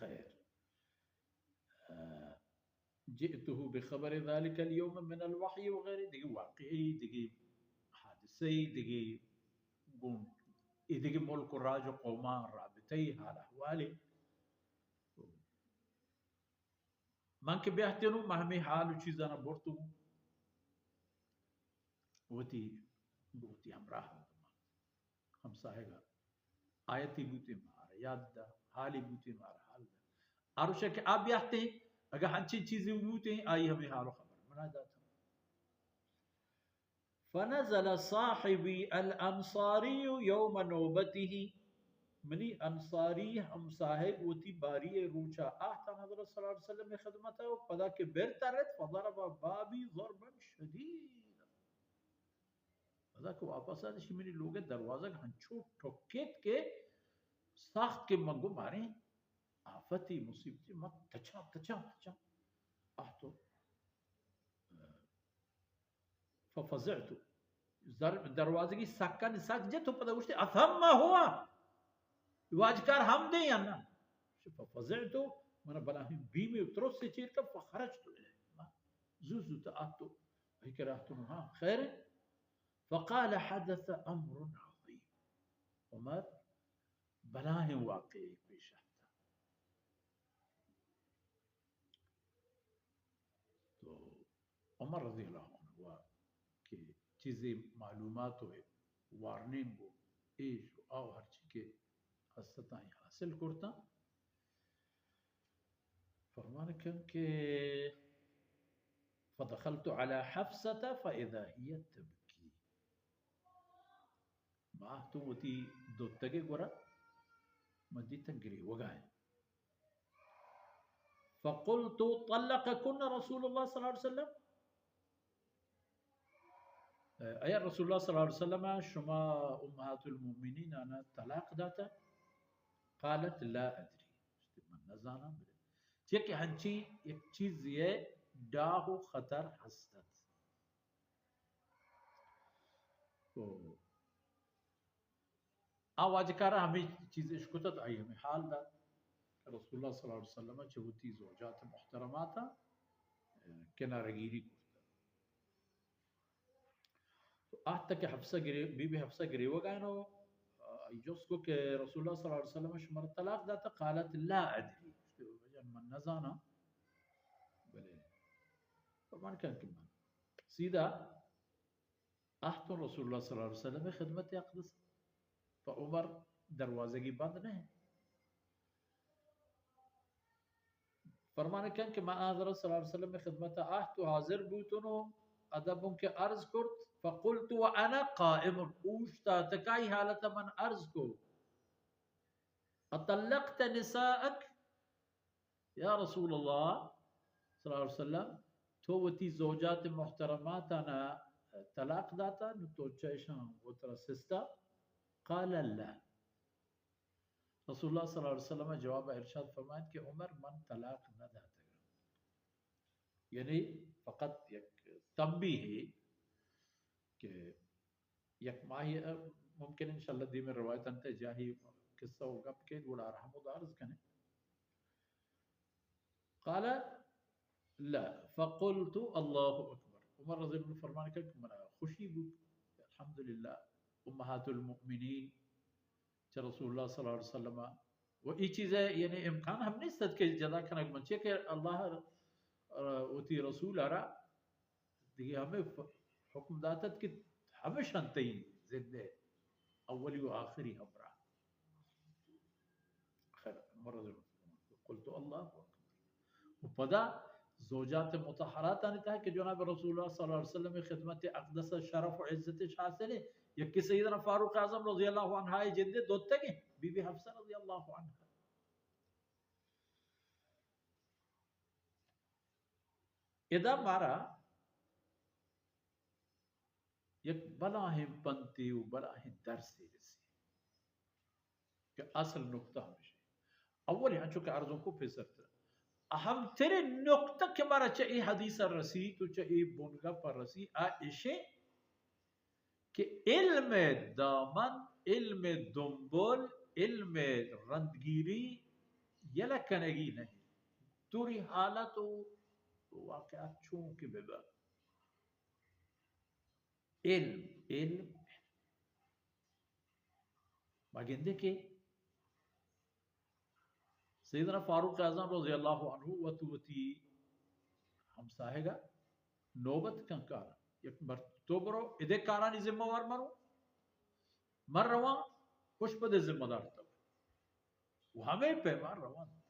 خیر۔ آ، جئته بخبر ذلك اليوم من الوحي وغيره، دگہ واقعے، دگہ حادثے، دگہ گون، اے دگہ ملک و راج و قوماں رابطے، حال احوالے۔ من کہ بیاہتینوں، من ہمے حال و چیزانا برتوں وتی، وتی ہمراہ، ہمساہگا۔ آیتی بوتیں مارا یاد دا، حالی بوتیں مارا حال دا۔ آ روچا کہ آ بیاہتیں، اگہ ہنچیں چیزے بوتیں، آئی ہمے حال و خبر منا داتا۔ فنزل صاحبي الأنصاري يوم نوبته، منی انصاری ہمساہگ وتی باری روچا آہتاں حضرت صلی اللہ علیہ وسلم خدمتا و پدا کہ بر ترت، فضرب بابي ضربا شديدا۔ پدا کہ واپس آت، اشی منی لوگ دروازگ ہنچو ٹکیت کہ سخت کہ من گو باریں آفتی مصیبتی، من تچاں، تچاں، تچاں۔ آہتو ففزعت۔ زر-، دروازگی سکن سک جت و پدا گوشتی، "أثم هو؟" واجکار ہم دے یا نا؟ ففزعت، من بلاہیں بیمی و ترس چیر کا، فخرجت إليه۔ ما زو زو تا آتو، ای کرا تو، ہاں، خیر؟ فقال، "حدث أمر عظيم." عمر، بلاہیں واقعے پیش آتا۔ تو عمر رضی اللہ عنہ وا کہ چیزے معلومات و وارننگ و ایش و آو ہرچی کہ ہستاں حاصل کرتاں، فرمان کن کہ فدخلت على حفصة فإذا هي تبكي۔ ما تو وتی دوتگے گورا، من دیتن گریوگا ہیں۔ فقلت، "طلقكن رسول الله صلى الله عليه وسلم؟" اے رسول اللہ صلی اللہ علیہ وسلم، شما امہات المؤمنین آنا طلاق داتا؟ قالت، "لا أدري۔" من نزاناں، بلے چیا کہ ہنچی یک چیزے ڈاہ و خطر ہستت۔ تو آ واجکارا ہمے چیز اشکتت، آئی ہمے حال دات کہ رسول اللہ صلی اللہ علیہ وسلم چہ وتی زوجات محترماتا کنارگیری کرتا۔ تو آہتا کہ حفصہ گرے-، بی بی حفصہ گریوگا انو، آئی جست کو کہ رسول اللہ صلی اللہ علیہ وسلم شمارا طلاق داتا؟ قالت، "لا أدري۔" من نزاناں، بلے فرمان کن کہ من سیدھا آہتوں رسول اللہ صلی اللہ علیہ وسلم خدمت اقدس، پہ عمر دروازگی بند نہ انت۔ فرمان کن کہ من حضرت صلی اللہ علیہ وسلم خدمت آہت و حاضر بوتن و ادب کہ عرض کرت، فقلت وأنا قائم، اوشتاتکائی حالت من عرض کو، أطلقت نساءك؟ یا رسول اللہ صلی اللہ علیہ وسلم، تو وتی زوجات محترماتانا طلاق داتا، نو تو چہ اشاں وترا سستا؟ قال لا۔ رسول اللہ صلی اللہ علیہ وسلم جواب ارشاد فرمائیت کہ عمر، من طلاق نہ داتگ۔ یعنی فقط یک تنبیہے کہ یک ماہی، ممکن انشاءاللہ دیم روایت انت جاہی قصہ و گپ کے گڑا ہمود عرض کنے۔ قال لا، فقلت الله أكبر۔ عمر رضی اللہ عنہ فرمان کہ منا خوشی بو، الحمدللہ، امہات المؤمنین چہ رسول اللہ صلی اللہ علیہ وسلم و ای چیز یعنی امکان ہم نیست کہ جدا کنگ من، چہ کہ اللہ، آ، وتی رسول را دگہ ہمے ف-، حکم داتت کہ ہمیشاں تئی زندے اولی و آخری ہمراہ۔ خیر، مرض، قلت الله أكبر۔ و پدا زوجات مطہراتانی تہا کہ جناب رسول اللہ صلی اللہ علیہ وسلم خدمت اقدس شرف و عزتش حاصل ہے، یکی سیدنا فاروق اعظم رضی اللہ عنہ جندے دوتگیں، بی بی حفصہ رضی اللہ عنہا۔ ادا مارا یک بلاہیں پنتے و بلاہیں درسے رسی کہ اصل نقطہ ہمیش ہے۔ اولی ہنچو کہ عرضوں کو پیسرتر، اہم ترین نقطہ کہ مارا چہ اے حدیث رسیت و چہ اے بنگپ رسی، آ اشیں کہ علم دامن، علم دنبل، علم رندگیری یلہ کنگی نہ انت۔ توری حالت و واقعات چون کہ ببہ۔ علم، علم۔ ما گندے کہ سیدنا فاروق اعظم رضی اللہ عنہ وت وتی ہمساہگا نوبت کن کار، یک مر-، تو برو ادے کارانی ذمہ وار مرو، من رواں، پشپدے ذمہ دار تو۔ و ہمے پیما روان۔